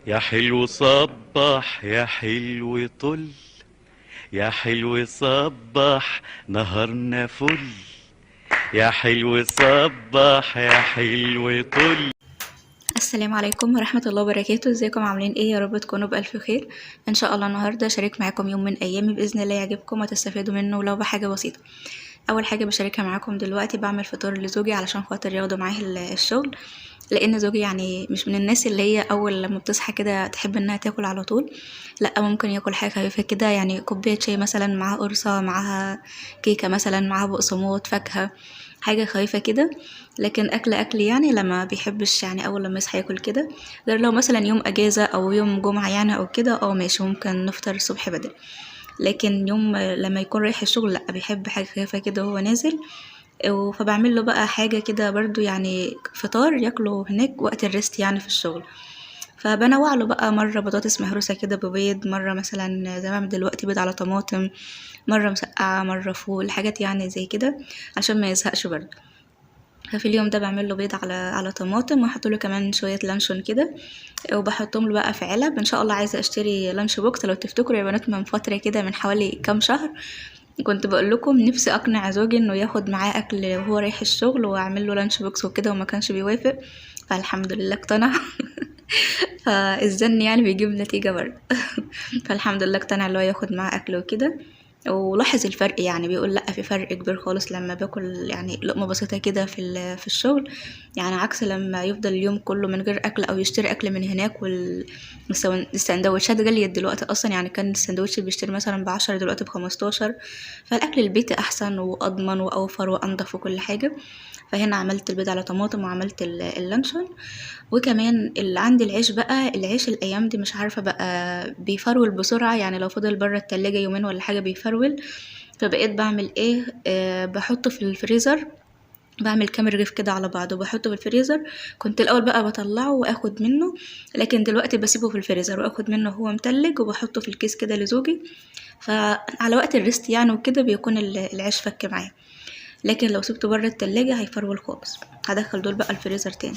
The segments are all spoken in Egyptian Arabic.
يا حلو صبح، يا حلو طل، يا حلو صبح نهارنا فل، يا حلو صبح يا حلو طل. السلام عليكم ورحمة الله وبركاته. ازيكم عاملين ايه؟ يا رب تكونوا بألف خير ان شاء الله. النهاردة شارك معاكم يوم من ايامي بإذن الله يعجبكم وتستفادوا منه ولو بحاجة بسيطة. اول حاجة بشاركها معاكم دلوقتي، بعمل فطار لزوجي علشان خاطر ياخده معاه الشغل، لان زوجي مش من الناس اللي هي اول لما بتصحى كده تحب انها تاكل على طول، لا ممكن ياكل حاجة خفيفة كده، كوباية شاي مثلا معاها قرصة، معاها كيكة مثلا، معاها بقسماط، فاكهة، حاجة خفيفة كده. لكن اكل اكل لما بيحبش اول لما يصحى ياكل كده، غير لو مثلا يوم اجازة او يوم جمعة او كده، ماشي ممكن نفطر الصبح بدري. لكن يوم لما يكون رايح الشغل لا، بيحب حاجة خفيفة كده وهو نازل. فبعمل له بقى حاجة كده برضو فطار ياكله هناك وقت الريست في الشغل. فبنوع له بقى مرة بطاطس مهروسة كده ببيض، مرة مثلا زي ما بعمل دلوقتي بيض على طماطم، مرة مسقعة، مرة فول، حاجات زي كده عشان ما يزهقش برضو. ففي اليوم ده بعمل له بيض على طماطم، واحط له كمان شوية لانشون كده، وبحطهم له بقى في علب. ان شاء الله عايزة اشتري lunch box. لو تفتكروا يا بنات من فترة كده، من حوالي كام شهر، كنت بقول لكم نفسي اقنع زوجي انه ياخد معاه اكل وهو رايح الشغل، واعمل له lunch box وكده، وما كانش بيوافق، فالحمد لله اقتنع. فالزن بيجيب نتيجة برضه. فالحمد لله اقتنع اللي هو ياخد معاه اكل وكده، ولاحظ الفرق، بيقول لا في فرق كبير خالص لما باكل لقمة بسيطة كده في الشغل، عكس لما يفضل اليوم كله من غير اكل او يشتري اكل من هناك. والسندوتشات غالية دلوقتي اصلا، كان السندوتش بيشتري مثلا ب10 دلوقتي ب15، فالاكل البيتي احسن واضمن واوفر وانضف وكل حاجة. فهنا عملت البيض على طماطم وعملت اللانشون، وكمان اللي عندي العيش بقى، العيش الايام دي مش عارفه بقى بيفرول بسرعه، لو فضل بره التلاجة يومين ولا حاجه بيفرول. فبقيت بعمل ايه؟ بحطه في الفريزر، بعمل كام رغيف كده على بعضه وبحطه في الفريزر. كنت الاول بقى بطلعه واخد منه، لكن دلوقتي بسيبه في الفريزر واخد منه هو متلج وبحطه في الكيس كده لزوجي، فعلى وقت الريست وكده بيكون العيش فك معاه. لكن لو سبته بره التلاجة هيفرول خالص. هدخل دول بقى الفريزر تاني.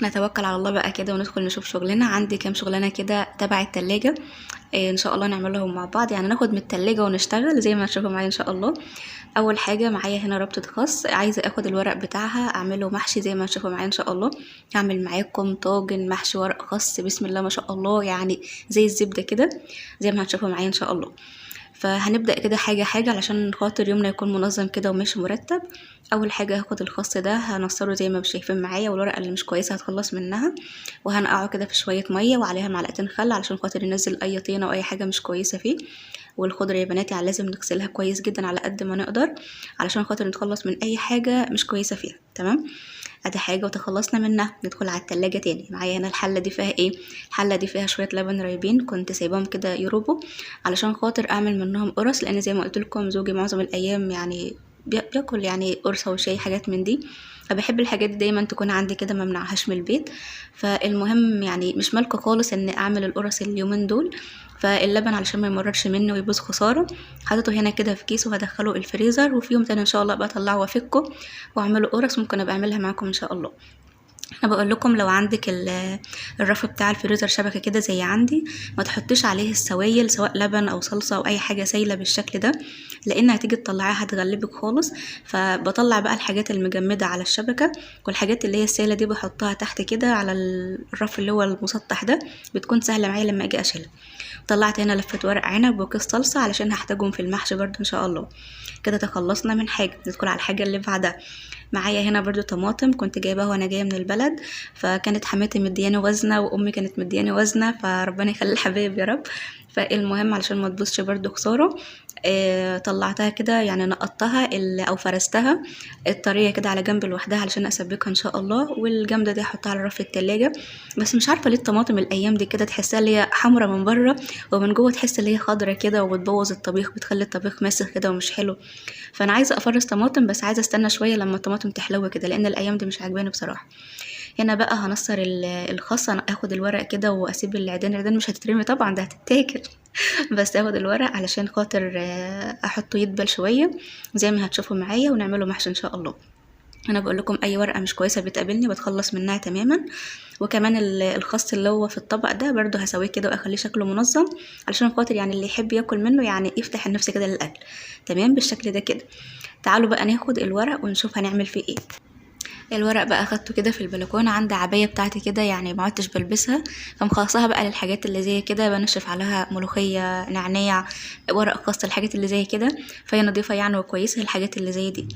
نتوكل على الله بقى كده وندخل نشوف شغلنا. عندي كام شغلانه كده تبع التلاجة، ان شاء الله نعملهم مع بعض، ناخد من التلاجة ونشتغل زي ما هتشوفوا معايا ان شاء الله. اول حاجه معايا هنا ربطه خس، عايزه اخد الورق بتاعها اعمله محشي زي ما هتشوفوا معايا ان شاء الله. هعمل معاكم طاجن محشي ورق خس بسم الله ما شاء الله، زي الزبده كده زي ما هتشوفوا معايا ان شاء الله. فهنبدأ كده حاجة حاجة علشان خاطر يومنا يكون منظم كده وماشي مرتب. أول حاجة هاخد الخس ده هنصره زي ما شايفين معايا، والورقة اللي مش كويسة هتخلص منها، وهنقعه كده في شوية مية وعليها معلقتين خل علشان خاطر ينزل أي طينة أو أي حاجة مش كويسة فيه. والخضرة يا بناتي لازم نغسلها كويس جدا على قد ما نقدر علشان خاطر نتخلص من أي حاجة مش كويسة فيها. تمام، ادي حاجة وتخلصنا منها. ندخل على التلاجة تاني. معايا هنا الحلة دي فيها ايه؟ الحلة دي فيها شوية لبن رايبين كنت سايباهم كده يروبوا علشان خاطر اعمل منهم قرص، لان زي ما قلت لكم زوجي معظم الايام بياكل قرصة وشاي حاجات من دي، فبحب الحاجات دي دايما تكون عندي كده ما منعهاش من البيت. فالمهم مش مالكه خالص ان اعمل القرص اليومين دول، فاللبن علشان ما يمررش مني ويبوظ خساره حاطته هنا كده في كيس وهدخله الفريزر، وفي يوم تاني ان شاء الله ابقى اطلعه وافكه واعمله قرص، ممكن ابقى اعملها معاكم ان شاء الله. انا بقول لكم لو عندك الرف بتاع الفريزر شبكه كده زي عندي، ما تحطيش عليه السوائل سواء لبن او صلصه او اي حاجه سايله بالشكل ده، لان هتيجي تطلعيها هتغلبك خالص. فبطلع بقى الحاجات المجمده على الشبكه، والحاجات اللي هي السايله دي بحطها تحت كده على الرف اللي هو المسطح ده، بتكون سهله معايا لما اجي اشيلها. طلعت هنا لفه ورق عنب وكيس صلصه علشان هحتاجهم في المحشي برده ان شاء الله. كده تخلصنا من حاجه، ندخل على الحاجه اللي بعدها. معايا هنا برضو طماطم كنت جايباها وانا جاية من البلد، فكانت حماتي مدياني وزنه وامي كانت مدياني وزنه، فربنا يخلي الحبايب يا رب. فالمهم علشان ما تبوظش برضو خسارة، طلعتها كده يعني نقطتها او فرستها الطريه كده على جنب لوحدها علشان اسبكها ان شاء الله، والجامده دي احطها على رف التلاجة. بس مش عارفه ليه الطماطم الايام دي كده تحسها اللي هي حمرا من بره ومن جوه تحس اللي هي خضرا كده، وبتبوظ الطبيخ، بتخلي الطبيخ ماسخ كده ومش حلو. فانا عايزه افرز طماطم، بس عايزه استنى شوية لما الطماطم تحلو كده، لان الايام دي مش عاجباني بصراحة. هنا بقى هنصر الخس، انا اخد الورق كده واسيب العيدان، العيدان مش هتترمي طبعا ده هتتاكل بس اخد الورق علشان خاطر احطه يدبل شوية زي ما هتشوفوا معايا، ونعمله محشي ان شاء الله. انا بقول لكم اي ورقة مش كويسة بتقابلني بتخلص منها تماما. وكمان الخس اللي هو في الطبق ده برضو هسويه كده واخليه شكله منظم علشان خاطر يعني اللي يحب ياكل منه يعني يفتح النفس كده للاكل. تمام بالشكل ده كده. تعالوا بقى ناخد الورق ونشوف هنعمل فيه ايه. الورق بقى اخدته كده في البلكونه، عندي عباية بتاعتي كده يعني ما عدتش بلبسها، فمخلصاها بقى للحاجات اللي زي كده، بنشف عليها ملوخية، نعناع، ورق خاص، الحاجات اللي زي كده، فهي نظيفة يعني وكويسة الحاجات اللي زي دي.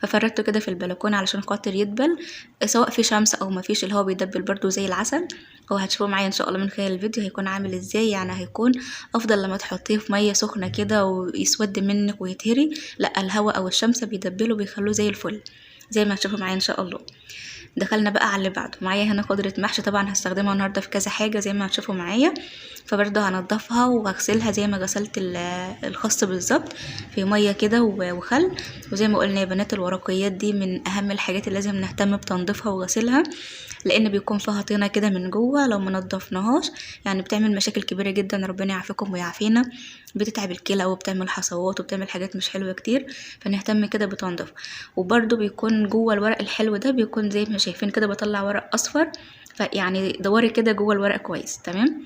ففردته كده في البلكونه علشان خاطر يدبل، سواء في شمس او ما فيش، الهواء بيدبل برضو زي العسل. هو هتشوفوه معايا ان شاء الله من خلال الفيديو هيكون عامل ازاي. يعني هيكون افضل لما تحطيه في مية سخنة كده ويسود منك ويتهري، لا الهواء او الشمس بيدبله بيخلوه زي الفل زي ما هتشوفوا معايا ان شاء الله. دخلنا بقى على اللي بعده. معايا هنا خضرة محشي، طبعا هستخدمها النهارده في كذا حاجة زي ما هتشوفوا معايا، فبرضه هنضفها وهغسلها زي ما غسلت الخس بالظبط في مية كده وخل. وزي ما قلنا يا بنات الورقيات دي من اهم الحاجات اللي لازم نهتم بتنظيفها وغسلها، لان بيكون فيها طينه كده من جوه، لو ما نضفناهاش يعني بتعمل مشاكل كبيرة جدا، ربنا يعافيكم ويعافينا. بتتعب الكلى وبتعمل حصوات وبتعمل حاجات مش حلوة كتير، فنهتم كده بتنظيفها. وبرده بيكون جوه الورق الحلو ده بيكون زي ما شايفين كده بطلع ورق اصفر، فيعني دوري كده جوه الورق كويس. تمام.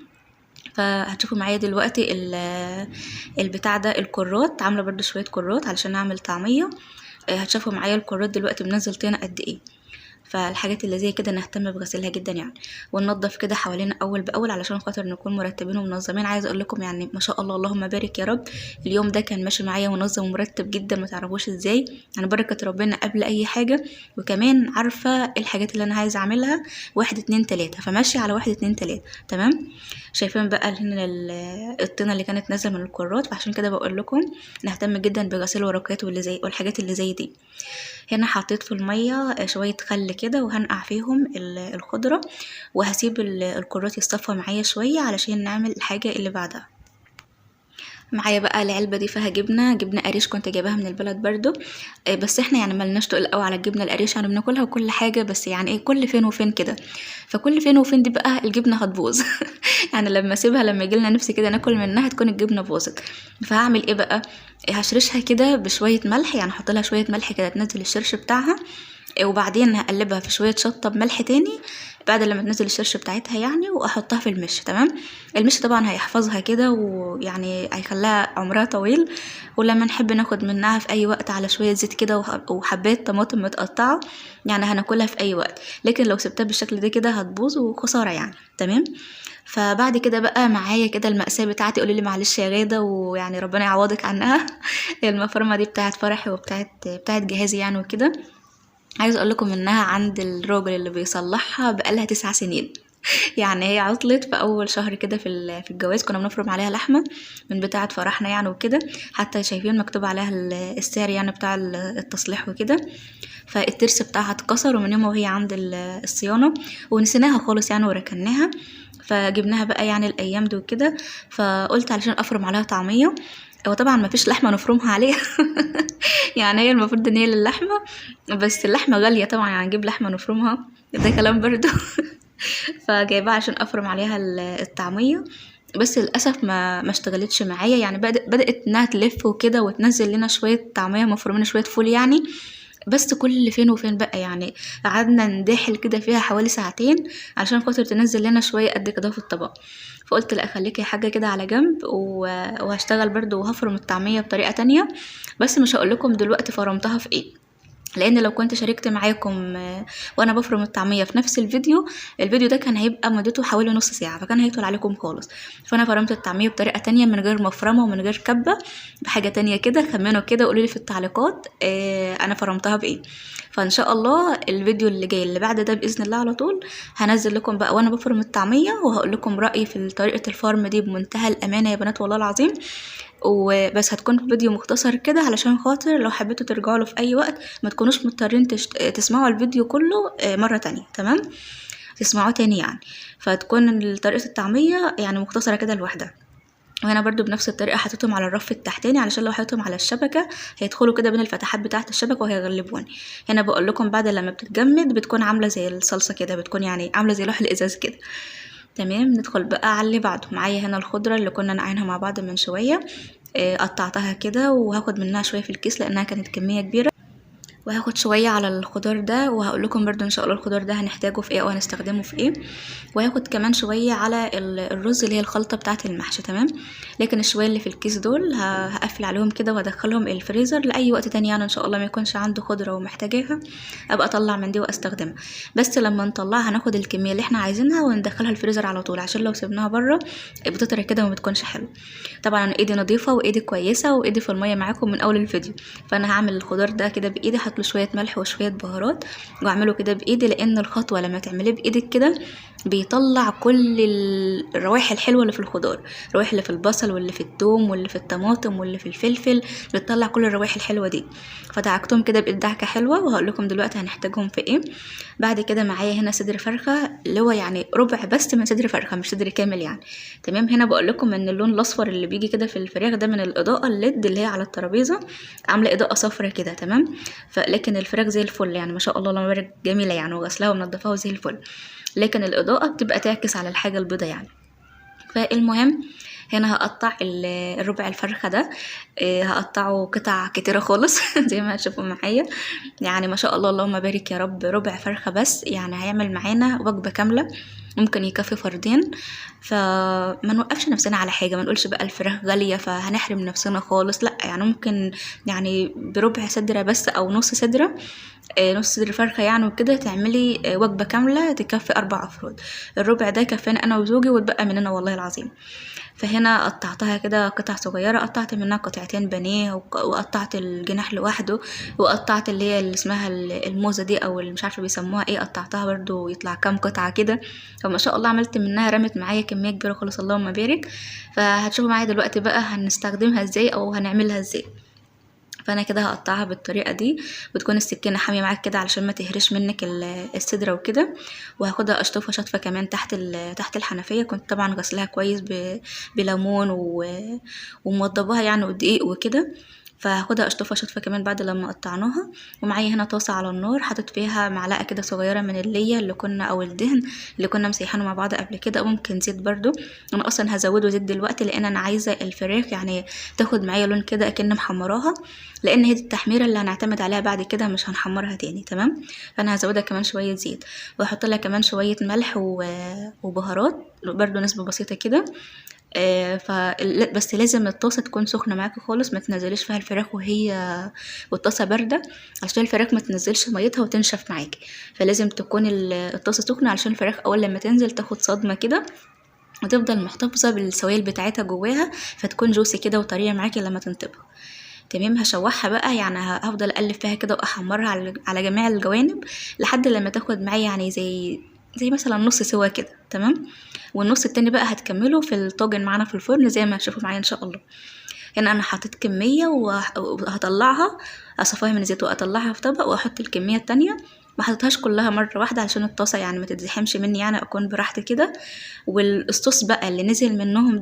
فهتشوفوا معايا دلوقتي البتاع ده الكرات، عامله برده شوية كرات علشان اعمل طعميه. هتشوفوا معايا الكرات دلوقتي بنزل طينه قد ايه. فالحاجات اللي زي كده نهتم بغسلها جدا يعني، وننضف كده حوالينا اول باول علشان خاطر نكون مرتبين ومنظمين. عايزه اقول لكم يعني ما شاء الله اللهم بارك يا رب، اليوم ده كان ماشي معايا منظم ومرتب جدا، ما تعرفوش ازاي يعني، بركة ربنا قبل اي حاجة. وكمان عارفه الحاجات اللي انا عايزه اعملها 1 2 3، فماشيه على 1 2 3. تمام. شايفين بقى هنا الطينه اللي كانت نازله من الكرات، فعشان كده بقول لكم نهتم جدا بغسيل الورقيات واللي زي والحاجات اللي زي دي. هنا حطيت في المية شوية خل كده وهنقع فيهم الخضرة، وهسيب الكرات يصطفى معايا شوية علشان نعمل الحاجة اللي بعدها. معايا بقى العلبة دي فيها جبنه قريش كنت جايباها من البلد برضو، بس احنا يعني ملناش تقل قوي على الجبنة القريش، يعني بناكلها وكل حاجة، بس يعني ايه كل فين وفين كده، فكل فين وفين دي بقى الجبنة هتبوظ يعني لما اسيبها لما يجيلنا نفسي كده ناكل منها تكون الجبنة باظت. فهعمل ايه بقى، هشرشها كده بشوية ملح، يعني احط لها شوية ملح كده تنزل الشرش بتاعها، وبعدين هقلبها في شوية شطه بملح تاني بعد لما تنزل الشرش بتاعتها يعني، واحطها في المش. تمام. المش طبعا هيحفظها كده ويعني هيخليها عمرها طويل، ولما نحب ناخد منها في اي وقت على شوية زيت كده وحبات طماطم متقطعه يعني هناكلها في اي وقت، لكن لو سبتها بالشكل ده كده هتبوظ وخسارة يعني. تمام. فبعد كده بقى معايا كده المأساة بتاعتي، قولي لي معلش يا غادة ويعني ربنا يعوضك عنها المفرمه دي بتاعت فرحي وبتاعت جهازي يعني وكده. عايزه اقول لكم انها عند الراجل اللي بيصلحها بقالها 9 سنين يعني هي عطلت في اول شهر كده في الجواز، كنا بنفرم عليها لحمه من بتاعه فرحنا يعني وكده، حتى شايفين مكتوب عليها السعر يعني بتاع التصليح وكده. فالترس بتاعها اتكسر، ومن يوم وهي عند الصيانة ونسيناها خالص يعني وركناها، فجبناها بقى يعني الايام دي وكده. فقلت علشان افرم عليها طعميه، هو طبعا ما فيش لحمه نفرمها عليها يعني هي المفروض ان هي للحمه، بس اللحمة غالية طبعا، يعني نجيب لحمه نفرمها ده كلام برضو فجايباها عشان افرم عليها الطعمية، بس للاسف ما اشتغلتش معايا يعني، بدات انها تلف وكده وتنزل لنا شوية طعميه مفرومين شوية فول يعني، بس كل فين وفين بقى يعني، قعدنا نداحل كده فيها حوالي ساعتين عشان خاطر تنزل لنا شوية قد كده في الطبق. فقلت لا اخليكي حاجة كده على جنب وهشتغل برضو وهفرم الطعمية بطريقة تانية، بس مش هقول لكم دلوقتي فرمتها في ايه. لان لو كنت شاركت معاكم وانا بفرم الطعمية في نفس الفيديو، الفيديو ده كان هيبقى مدته حوالي نص ساعة، فكان هيطول عليكم خالص. فانا فرمت الطعمية بطريقة تانية من غير مفرمه ومن غير كبه، بحاجة تانية كده. خمنوا كده وقولوا لي في التعليقات انا فرمتها بايه. فان شاء الله الفيديو اللي جاي اللي بعد ده باذن الله على طول هنزل لكم بقى وانا بفرم الطعمية، وهقول لكم رايي في طريقه الفرم دي بمنتهى الامانة يا بنات والله العظيم. وبس هتكون فيديو مختصر كده علشان خاطر لو حبيتوا ترجعوا له في اي وقت ما تكونوش مضطرين تسمعوا الفيديو كله مرة تانية، تمام؟ تسمعوه تاني يعني. فتكون طريقه الطعمية يعني مختصره كده لوحدها. وهنا برضو بنفس الطريقة حطيتهم على الرف التحتاني علشان لو حطيتهم على الشبكة هيدخلوا كده بين الفتحات بتاعه الشبكة وهيغلبوني. هنا بقول لكم بعد لما بتتجمد بتكون عامله زي الصلصه كده، بتكون يعني عامله زي لوح الازاز كده، تمام؟ ندخل بقى على اللي بعده. معايا هنا الخضرة اللي كنا نقعينها مع بعض من شوية، قطعتها كده وهاخد منها شوية في الكيس لانها كانت كمية كبيرة، وهاخد شوية على الخضار ده، وهقول لكم برضو ان شاء الله الخضار ده هنحتاجه في ايه او هنستخدمه في ايه. وهاخد كمان شوية على الرز اللي هي الخلطة بتاعه المحشي، تمام؟ لكن الشويه اللي في الكيس دول هقفل عليهم كده وهدخلهم الفريزر لاي وقت تاني، يعني ان شاء الله ما يكونش عنده خضرة ومحتاجاها ابقى اطلع من دي واستخدمها. بس لما نطلعها هناخد الكمية اللي احنا عايزينها وندخلها الفريزر على طول، عشان لو سيبناها بره بتطرى كده وما بتكونش حلوة. طبعا انا ايدي نظيفة وايدي كويسة وايدي في المية معاكم من اول الفيديو، فانا هعمل الخضار ده كده بايدي، هحط له شوية ملح وشوية بهارات واعمله كده بايدي، لان الخطوة لما تعمليه بايدك كده بيطلع كل الروايح الحلوة اللي في الخضار، الروايح اللي في البصل واللي في الثوم واللي في الطماطم واللي في الفلفل، بتطلع كل الروايح الحلوة دي. فدعكتهم كده بايد دعكه حلوة، وهقول لكم دلوقتي هنحتاجهم في ايه. بعد كده معايا هنا صدر فرخة اللي هو يعني ربع بس من صدر فرخة، مش صدر كامل يعني، تمام؟ هنا بقول لكم ان اللون الاصفر اللي بيجي كده في الفراخ ده من الاضاءة ال LED اللي هي على الترابيزة، عامله اضاءه صفرا كده، تمام؟ فلكن الفراخ زي الفل يعني ما شاء الله اللهم بارك، جميلة يعني، وغسلها ومنضفاها زي الفل، لكن الاضاءة بتبقى تعكس على الحاجة البيضة يعني. فالمهم هنا هقطع الربع الفرخه ده، هقطعه قطع كتيرة خالص زي ما هتشوفوا معايا، يعني ما شاء الله اللهم بارك يا رب، ربع فرخة بس يعني هيعمل معانا وجبة كاملة، ممكن يكفي فردين. فما نوقفش نفسنا على حاجة، ما نقولش بقى الفراخ غالية فهنحرم نفسنا خالص، لا يعني ممكن يعني بربع صدره بس او نص صدره، نص صدر فرخة يعني وكده، تعملي وجبة كاملة تكفي 4 افراد. الربع ده كفانا انا وزوجي واتبقى مننا والله العظيم. فهنا قطعتها كده قطع صغيرة، قطعت منها قطعتين بانيه، وقطعت الجناح لوحده، وقطعت اللي هي اللي اسمها الموزه دي او اللي مش عارفه بيسموها ايه، قطعتها برضو يطلع كام قطعه كده. فما شاء الله عملت منها، رمت معايا كمية كبيرة خالص اللهم بارك. فهتشوفوا معايا دلوقتي بقى هنستخدمها ازاي او هنعملها ازاي. فانا كده هقطعها بالطريقة دي، وتكون السكينة حامية معاك كده علشان ما تهرش منك الصدره وكده. وهاخدها اشطفها شطفه كمان تحت الحنفية، كنت طبعا غسلها كويس بليمون وموضباها يعني ودقيق وكده. فهاخدها اشطفها شطفه كمان بعد لما قطعناها. ومعايا هنا طاسه على النار حاطط فيها معلقه كده صغيرة من الليه اللي كنا او الدهن اللي كنا مسيحينه مع بعض قبل كده، وممكن زيت برضو. انا اصلا هزوده زيت دلوقتي لان انا عايزه الفراخ يعني تاخد معايا لون كده اكن محمراها، لان هي دي التحميره اللي هنعتمد عليها بعد كده، مش هنحمرها تاني، تمام؟ فانا هزودها كمان شوية زيت، واحط لها كمان شوية ملح وبهارات برضو نسبه بسيطة كده. بس لازم الطاسه تكون سخنة معاكي خالص، ما تنزليش فيها الفراخ والطاسه باردة عشان الفراخ ما تنزلش ميتها وتنشف معاكي. فلازم تكون الطاسه سخنة علشان الفراخ اول لما تنزل تاخد صدمة كده وتفضل محتفظة بالسوائل بتاعتها جواها، فتكون جوسي كده وطريه معاكي لما تنطبخ، تمام؟ هشوحها بقى يعني هفضل اقلب فيها كده واحمرها على جميع الجوانب لحد لما تاخد معايا يعني زي مثلا نص سوا كده، تمام؟ والنص التاني بقى هتكمله في الطاجن معانا في الفرن زي ما هتشوفوا معايا ان شاء الله. هنا انا حطيت كمية وهطلعها، اصفيها من الزيت واطلعها في طبق، واحط الكمية التانية. ما حطيتهاش كلها مرة واحدة علشان الطاسه يعني ما تتزحمش مني، يعني اكون براحتي كده. والصوص بقى اللي نزل منهم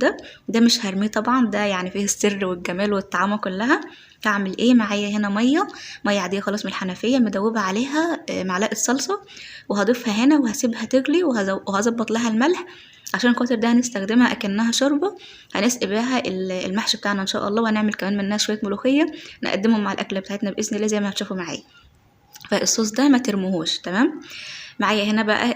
ده مش هرميه طبعا، ده يعني فيه السر والجمال والطعامه كلها. هعمل ايه؟ معايا هنا مية عادية خالص من الحنفية مدوبه عليها معلقه صلصه، وهضيفها هنا وهسيبها تغلي، وهظبط لها الملح عشان خاطر ده هنستخدمها اكنها شوربة، هنسقي بيها المحشي بتاعنا ان شاء الله، وهنعمل كمان منها شوية ملوخية نقدمهم مع الاكلة بتاعتنا باذن الله زي ما هتشوفوا معايا. فالصوص ده ما ترموهوش، تمام؟ معايا هنا بقى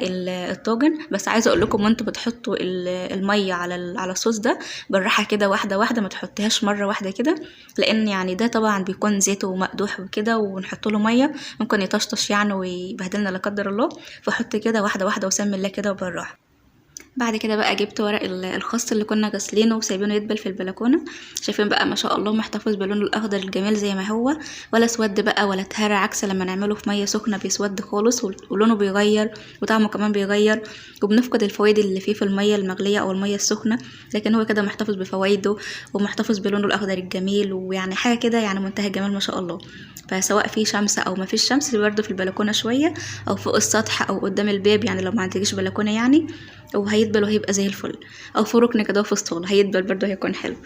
الطاجن، بس عايزه اقول لكم وانتوا بتحطوا المية على الصوص ده بالراحة كده، واحدة واحدة، ما تحطيهاش مرة واحدة كده، لان يعني ده طبعا بيكون زيته مقدوح وكده، ونحط له مية ممكن يطشطش يعني ويبهدلنا لا قدر الله. فحط كده واحدة واحدة وسمي الله كده وبالراحه. بعد كده بقى جبت ورق الخس اللي كنا غسلينه وسايبينه يدبل في البلكونه، شايفين بقى ما شاء الله محتفظ باللون الاخضر الجميل زي ما هو، ولا اسود بقى ولا اتهرى، عكس لما نعمله في مية سخنة بيسود خالص ولونه بيغير وطعمه كمان بيغير، وبنفقد الفوائد اللي فيه في المية المغليه او المية السخنة. لكن هو كده محتفظ بفوائده ومحتفظ بلونه الاخضر الجميل، ويعني حاجة كده يعني منتهى الجمال ما شاء الله. فسواء في شمس او ما فيش شمس، برده في البلكونه شوية او فوق السطح او قدام الباب، يعني لو ما عندكيش بلكونة يعني، وهيدبل وهيبقى زي الفل، او في ركن كده في الصاله هيدبل برده هيكون حلو.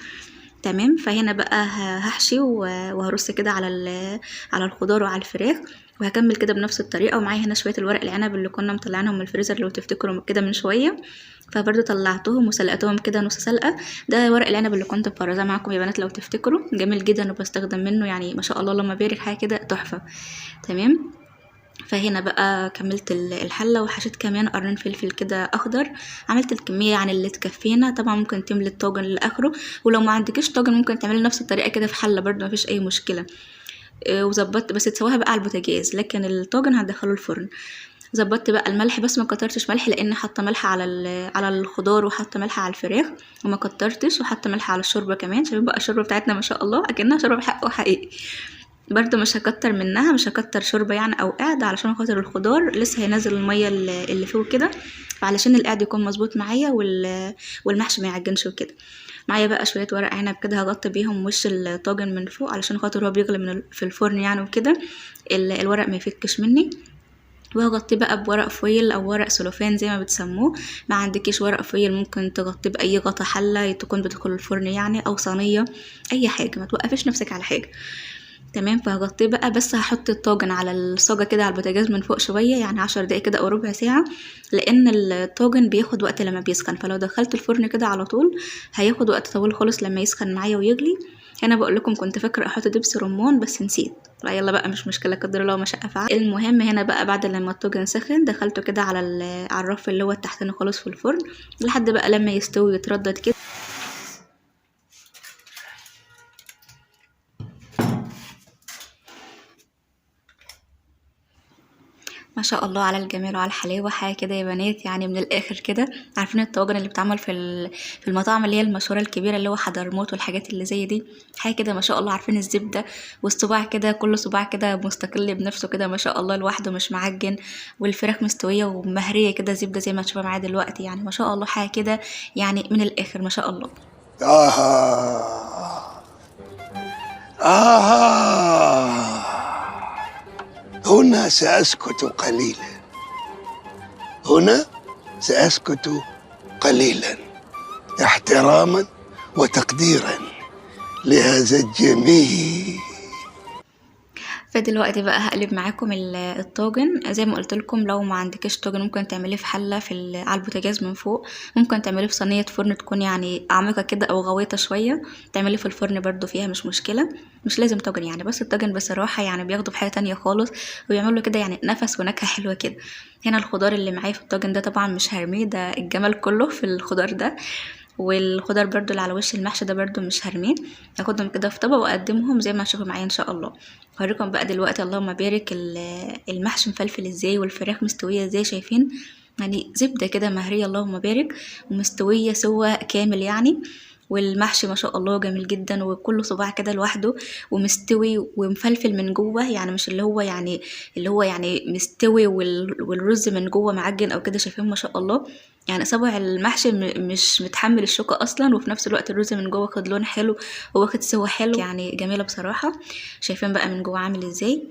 تمام. فهنا بقى هحشي وهرص كده على الخضار وعلى الفراخ، وهكمل كده بنفس الطريقة. ومعايا هنا شوية الورق العنب اللي كنا مطلعينهم من الفريزر لو تفتكروا كده من شوية، فبرده طلعتهم وسلقتهم كده نص سلقه. ده ورق العنب اللي كنت مفرزاه معاكم يا بنات لو تفتكروا، جميل جدا وبستخدم منه يعني ما شاء الله اللهم بارك، حاجة كده تحفة. تمام. فهنا بقى كملت الحلة وحشيت كمان قرنين فلفل كده اخضر، عملت الكمية يعني اللي تكفينا. طبعا ممكن تملي الطاجن لاخره، ولو ما عندكيش طاجن ممكن تعملي نفس الطريقة كده في حله برده مفيش اي مشكلة. وظبطت بس تسويها بقى على البوتاجاز، لكن الطاجن هدخله الفرن. ظبطت بقى الملح، بس ما كترتش ملح لان حاطه ملح على الخضار وحاطه ملح على الفراخ وما كترتش، وحاطه ملح على الشوربة كمان. شايفين بقى الشوربة بتاعتنا ما شاء الله اكنها شوربة حق وحقيقي. برده مش هكتر منها، مش هكتر شوربة يعني او قعد، علشان خاطر الخضار لسه هينزل المية اللي فيه وكده، فعلشان القعد يكون مظبوط معايا والمحشي ما يعجنش وكده. معايا بقى شوية ورق عنب كده هغطي بيهم وش الطاجن من فوق، علشان خاطر هو بيغلي في الفرن يعني وكده، الورق ما يفكش مني. وهغطيه بقى بورق foil او ورق سلوفان زي ما بتسموه. ما عندكيش ورق foil ممكن تغطيه باي غطا حله تكون بتدخل الفرن يعني، او صينية، اي حاجة، ما توقفيش نفسك على حاجة. تمام. فهغطيه بقى، بس هحط الطاجن على الصاجه كده على البوتاجاز من فوق شوية، يعني 10 دقايق كده او ربع ساعة، لان الطاجن بياخد وقت لما بيسخن، فلو دخلت الفرن كده على طول هياخد وقت طويل خالص لما يسخن معايا ويغلي. هنا بقول لكم كنت فاكره احط دبس رمان بس نسيت، لا يلا بقى مش مشكلة، قدر الله ما شاء فعل. المهم هنا بقى بعد لما الطاجن سخن دخلته كده على الرف اللي هو التحتاني خالص في الفرن، لحد بقى لما يستوي ويتردد كده. ما شاء الله على الجمال وعلى الحلاوة، حاجة كده يا بنات يعني من الاخر كده. عارفين الطواجن اللي بتعمل في المطاعم اللي هي المشهورة الكبيرة اللي هو حضرموت والحاجات اللي زي دي، حاجة كده ما شاء الله. عارفين الزبدة والصباع كده، كل صباع كده مستقل بنفسه كده ما شاء الله لوحده مش معجن، والفراخ مستوية ومهريه كده زبدة زي ما تشوفوا معايا دلوقتي، يعني ما شاء الله حاجة كده يعني من الاخر ما شاء الله. هنا سأسكت قليلا، هنا سأسكت قليلا احتراما وتقديرا لهذا الجميل. فدلوقتي بقى هقلب معاكم الطاجن. زي ما قلت لكم لو ما عندكش طاجن ممكن تعمليه في حله على البوتاجاز من فوق، ممكن تعمليه في صينية فرن تكون يعني عميقة كده او غويطه شوية، تعمليه في الفرن برضو فيها مش مشكلة، مش لازم طاجن يعني. بس الطاجن بصراحة يعني بياخده في حاجة تانية خالص، وبيعمل له كده يعني نفس ونكهه حلوة كده. هنا الخضار اللي معايا في الطاجن ده طبعا مش هرميه، ده الجمال كله في الخضار ده، والخضار برضو اللي على وش المحشي ده برضو مش هرميه، هاخدهم كده في طبق واقدمهم زي ما هتشوفوا معايا ان شاء الله. هوريكم بقى دلوقتي اللهم بارك المحشي مفلفل ازاي والفراخ مستوية ازاي. شايفين يعني زبدة كده مهريه اللهم بارك ومستويه سوا كامل يعني، والمحشي ما شاء الله جميل جدا، وكله صباع كده لوحده ومستوي ومفلفل من جوه، يعني مش اللي هو يعني اللي هو يعني مستوي والرز من جوه معجن او كده. شايفين ما شاء الله يعني صابع المحشي مش متحمل الشوكة اصلا، وفي نفس الوقت الرز من جوه واخد لون حلو وواخد سوا حلو، يعني جميلة بصراحة. شايفين بقى من جوه عامل ازاي،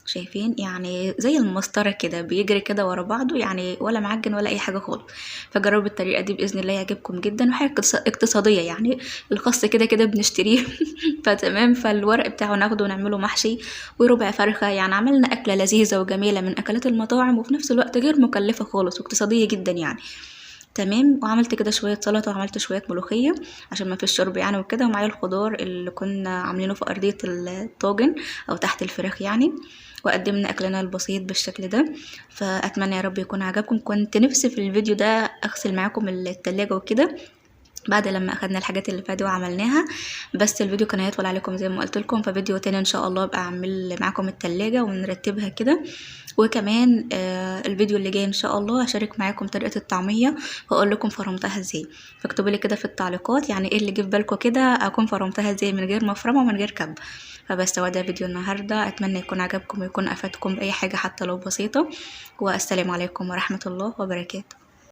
شايفين يعني زي المسطره كده بيجري كده ورا بعضه، يعني ولا معجن ولا اي حاجة خالص. فجربوا الطريقة دي باذن الله يعجبكم جدا، وحاجه اقتصادية يعني، الخس كده كده بنشتريه فتمام. فالورق بتاعه ناخده ونعمله محشي وربع فرخة، يعني عملنا اكله لذيذة وجميلة من اكلات المطاعم، وفي نفس الوقت غير مكلفة خالص واقتصادية جدا يعني. تمام. وعملت كده شوية سلطة وعملت شوية ملوخية عشان ما فيش شرب يعني وكده، ومعايا الخضار اللي كنا عاملينه في ارضية الطاجن او تحت الفراخ يعني. وقدمنا اكلنا البسيط بالشكل ده. فاتمنى يا رب يكون عجبكم. كنت نفسي في الفيديو ده اغسل معاكم التلاجة وكده بعد لما اخدنا الحاجات اللي فاتت وعملناها، بس الفيديو كان هيطول عليكم زي ما قلت لكم. ففيديو تاني ان شاء الله ابقى اعمل معاكم التلاجة ونرتبها كده. وكمان الفيديو اللي جاي ان شاء الله هشارك معاكم طريقة الطعمية واقول لكم فرمتها ازاي. فاكتبوا لي كده في التعليقات يعني ايه اللي جه في بالكم كده اكون فرمتها ازاي من غير مفرمة ومن غير كب. فبس هو ده فيديو النهارده، اتمنى يكون عجبكم ويكون افادكم باي حاجة حتى لو بسيطة. والسلام عليكم ورحمة الله وبركاته.